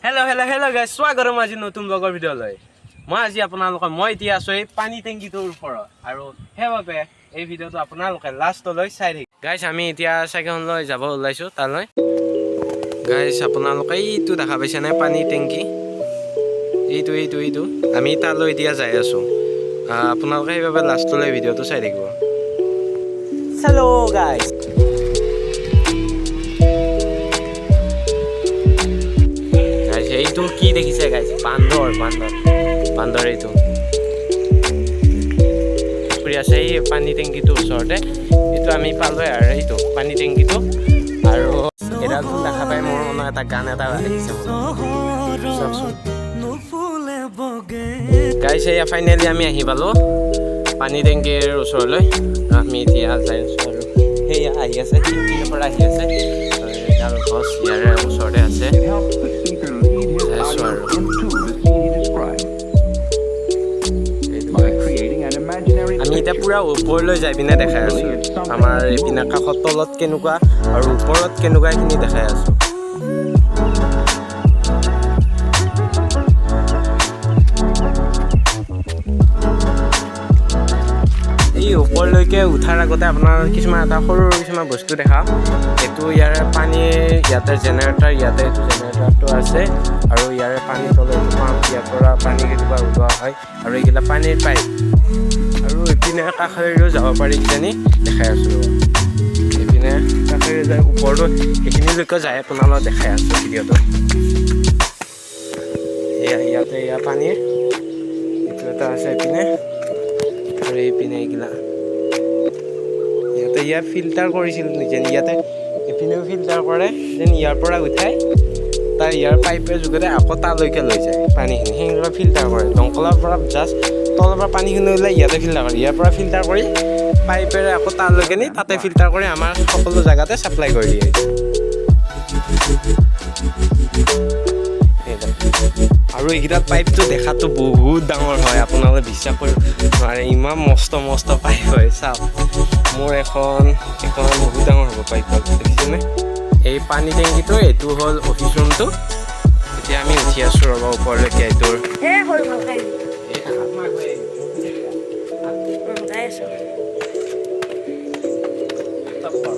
Hello' hello' hello' guys, স্বাগতম আজি নতুন ব্লগৰ ভিডিঅ'লৈ। মই আজি আপোনালোকৰ, মই এতিয়া আছোঁ এই পানী টেংকিটোৰ ওপৰত আৰু সেইবাবে এই ভিডিঅ'টো আপোনালোকে লাষ্টলৈ চাই থাকিব। গাইজ, আমি এতিয়া চাইকেলখন লৈ যাব ওলাইছোঁ তালৈ। গাইজ, আপোনালোকে এইটো দেখা পাইছেনে? পানী টেংকি এইটো এইটো এইটো। আমি তালৈ এতিয়া যাই আছোঁ। আপোনালোকে সেইবাবে লাষ্টলৈ ভিডিঅ'টো চাই থাকিব। Hello' guys. গাইজ, এইটো কি দেখিছে গাইজ? বান্দৰ, বান্দৰ, বান্দৰ। এইটো ফুৰি আছে এই পানী টেংকিটোৰ ওচৰতে। এইটো আমি পালোৱে আৰু এইটো পানী টেংকিটো। আৰু এডাল দেখা পাই মোৰ মনত এটা গান এটা আহিছে মনত। চাওকচোন গাইজ, এয়া ফাইনেলি আমি আহি পালোঁ পানী টেংকিৰ ওচৰলৈ। আমি এতিয়া যাই আছোঁ আৰু সেয়া আহি আছে, সিপিনৰ পৰা আহি আছে। এডাল গছ ইয়াৰে ওচৰতে আছে। It helps the speaker lead his That's audience right. into the scene he describes এইটো by creating an imaginary আমি এতিয়া picture. পূৰা ওপৰলৈ যাই পিনে দেখাই আছোঁ। আমাৰ এইপিনে কাষত তলত কেনেকুৱা আৰু ওপৰত কেনেকুৱা, এইখিনি দেখাই আছোঁ। এই ওপৰলৈকে উঠাৰ আগতে আপোনাৰ কিছুমান এটা সৰু কিছুমান বস্তু দেখাওঁ। এইটো ইয়াৰে পানীৰ, ইয়াতে জেনেৰেটাৰ, ইয়াতে এইটো জেনেৰেটাৰটো আছে আৰু ইয়াৰে পানী তলত এইটো পাম্প, ইয়াৰ পৰা পানী কেতিয়াবা ওলোৱা হয় আৰু এইকেইটা পানীৰ পাইপ। আৰু ইপিনে কাষেৰেও যাব পাৰি কিজানি, দেখাই আছোঁ ৰ'ব। এইপিনে কাষেৰে যায়, ওপৰতো এইখিনিলৈকে যায়, আপোনালোকক দেখাই আছোঁ ভিডিঅ'টো। এয়া ইয়াতে এয়া পানীৰ এইটো এটা আছে এইপিনে আৰু এইপিনে এইগিলা। ইয়াতে ইয়াৰ ফিল্টাৰ কৰিছিল নিজে, ইয়াতে এইপিনেও ফিল্টাৰ কৰে। Then ইয়াৰ পৰা উঠাই তাৰ ইয়াৰ পাইপৰ যোগেৰে আকৌ তালৈকে লৈ যায় পানীখিনি। সেইদৰে ফিল্টাৰ কৰে। দমকলৰ পৰা জাষ্ট তলৰ পৰা পানীখিনি ওলাই ইয়াতে ফিল্টাৰ কৰে। ইয়াৰ পৰা ফিল্টাৰ কৰি পাইপেৰে আকৌ তালৈকে নি তাতে ফিল্টাৰ কৰি আমাৰ সকলো জেগাতে ছাপ্লাই কৰি দিয়ে। সেইদৰে। আৰু এইকেইটা পাইপটো দেখাটো বহুত ডাঙৰ হয়, আপোনালোকে বিশ্বাস কৰিব নোৱাৰে, ইমান মস্ত মস্ত পাইপ হয়। চাওক, মোৰ এখন এখন বহুত ডাঙৰ হ'ব পাইপডাল, দেখিছেনে? এই পানী টেংকিটো, এইটো হ'ল অফিচ ৰুমটো। এতিয়া আমি উঠি আছোঁ ৰ'ব ওপৰলৈকে এইটোৰ। এ সৰু, ভালকে আহিবি। এই হাত মাৰ গৈ। যাই আছো। Stop কৰ।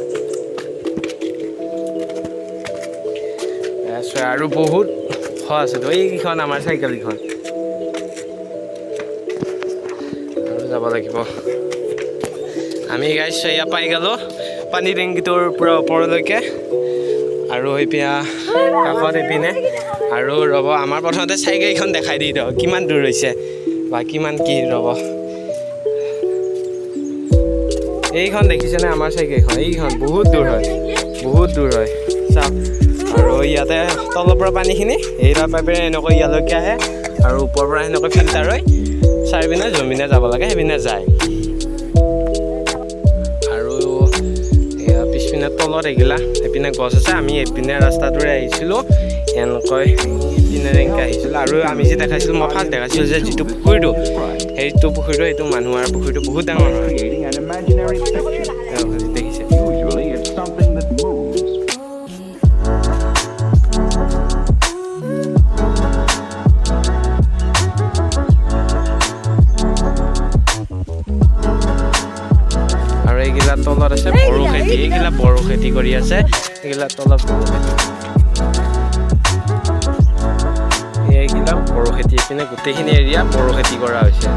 আছো আৰু বহুত ওখ আছে তো। এইকেইখন আমাৰ চাইকেলকেইখন আৰু যাব লাগিব আমি। গাইছ, এয়া পাই গ'লোঁ পানী টেংকিটোৰ পূৰা ওপৰলৈকে আৰু এইপিনে কাষত এইপিনে। আৰু ৰ'ব, আমাৰ প্ৰথমতে চাইকেলখন দেখাই দি দিওঁ কিমান দূৰ হৈছে বা কিমান কি। ৰ'ব, এইখন দেখিছেনে আমাৰ চাইকেলখন? এইখন বহুত দূৰ হয়, বহুত দূৰ হয়, চাওক। আৰু ইয়াতে তলৰ পৰা পানীখিনি এইডাল পাইপেৰে এনেকৈ ইয়ালৈকে আহে আৰু ওপৰৰ পৰা সেনেকৈ ফিল্টাৰ হৈ চাৰিপিনে জমিনে যাব লাগে, সেইপিনে যায়। আৰু এয়া পিছপিনে তলত এইগিলা এইপিনে গছ আছে। আমি এইপিনে ৰাস্তাটোৰে আহিছিলোঁ, এনেকৈ ইপিনে এনেকৈ আহিছিলোঁ। আৰু আমি যে দেখাইছিলোঁ, মই ফাৰ্ষ্ট দেখাইছিলোঁ যে যিটো পুখুৰীটো, সেইটো পুখুৰীটো, সেইটো মানুহৰ পুখুৰীটো বহুত ডাঙৰ হয়। Creating an imaginary picture. দেখিছে? Usually it's something that moves. আৰু এইগিলা তলত আছে বড়ো খেতি, এইগিলা বড়ো খেতি কৰি আছে। এইগিলা তলত বড়ো খেতি, এইগিলা বড়ো খেতি। এইপিনে গোটেইখিনি এৰিয়া বড়ো খেতি কৰা হৈছে।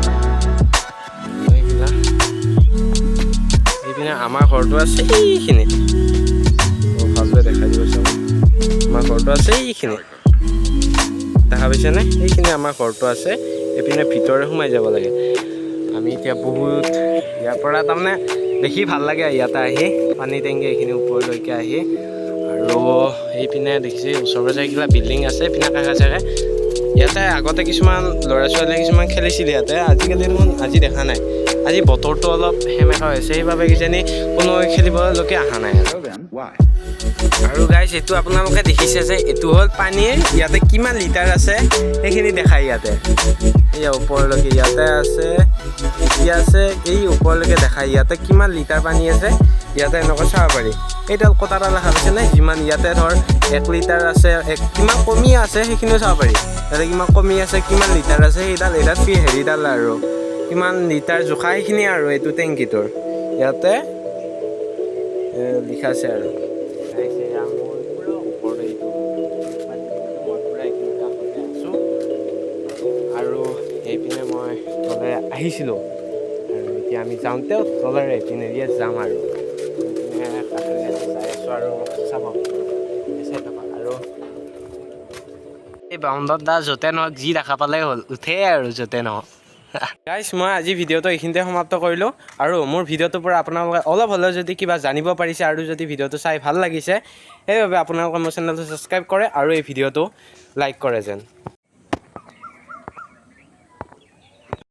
এইগিলা এইপিনে আমাৰ ঘৰটো আছে এইখিনিত। ভালদৰে দেখাই দিব চাব, আমাৰ ঘৰটো আছে এইখিনিত, দেখা পাইছেনে? এইখিনি আমাৰ ঘৰটো আছে। এইপিনে ভিতৰে সোমাই যাব লাগে। আমি এতিয়া বহুত ইয়াৰ পৰা তাৰমানে দেখি ভাল লাগে ইয়াতে আহি, পানী টেংকি এইখিনি ওপৰলৈকে আহি। আৰু এইপিনে দেখিছে, ওচৰে পাজৰে কিবা বিল্ডিং আছে এইপিনে কাষে চাষে। ইয়াতে আগতে কিছুমান ল'ৰা ছোৱালী কিছুমান খেলিছিল ইয়াতে, আজিকালি দেখোন আজি দেখা নাই। আজি বতৰটো অলপ সেমেকা হৈছে, সেইবাবে কিজানি কোনো খেলিবলৈকে অহা নাই আৰু। So then, why? আৰু গাইছ, এইটো আপোনালোকে দেখিছে যে এইটো হ'ল পানীৰ, ইয়াতে কিমান লিটাৰ আছে সেইখিনি দেখায় ইয়াতে। এয়া ওপৰলৈকে ইয়াতে আছে, এতিয়া আছে এই ওপৰলৈকে দেখায় ইয়াতে কিমান লিটাৰ পানী আছে। ইয়াতে এনেকৈ চাব পাৰি। এইডাল কটাডাল দেখা পাইছেনে? যিমান ইয়াতে ধৰ 1 লিটাৰ আছে, এক কিমান কমি আছে, সেইখিনিও চাব পাৰি। ইয়াতে কিমান কমি আছে, কিমান লিটাৰ আছে, সেইডাল এইডাল ফি হেৰিডাল আৰু কিমান লিটাৰ জোখা সেইখিনি আৰু এইটো টেংকিটোৰ ইয়াতে লিখা আছে। আৰু গাইছ, এয়া মোৰ পুৰা ওপৰত এইটো, মই পুৰা এইখিনি কাষতে আছোঁ আৰু সেইপিনে মই তলেৰে আহিছিলোঁ আৰু এতিয়া আমি যাওঁতেও তলেৰে এইপিনেদিয়ে যাম আৰু এইপিনে কাষেৰে যাই আছোঁ আৰু চাব, চাই থাকক। আৰু এই বাউণ্ডত দা য'তে নহওক যি দেখা পালেই হ'ল, উঠেই আৰু য'তে নহওক। গাইছ, মই আজি ভিডিঅ'টো এইখিনিতে সমাপ্ত কৰিলোঁ। আৰু মোৰ ভিডিঅ'টোৰ পৰা আপোনালোকে অলপ হ'লেও যদি কিবা জানিব পাৰিছে আৰু যদি ভিডিঅ'টো চাই ভাল লাগিছে, সেইবাবে আপোনালোকে মোৰ চেনেলটো ছাবস্ক্ৰাইব কৰে আৰু এই ভিডিঅ'টো লাইক কৰে যেন।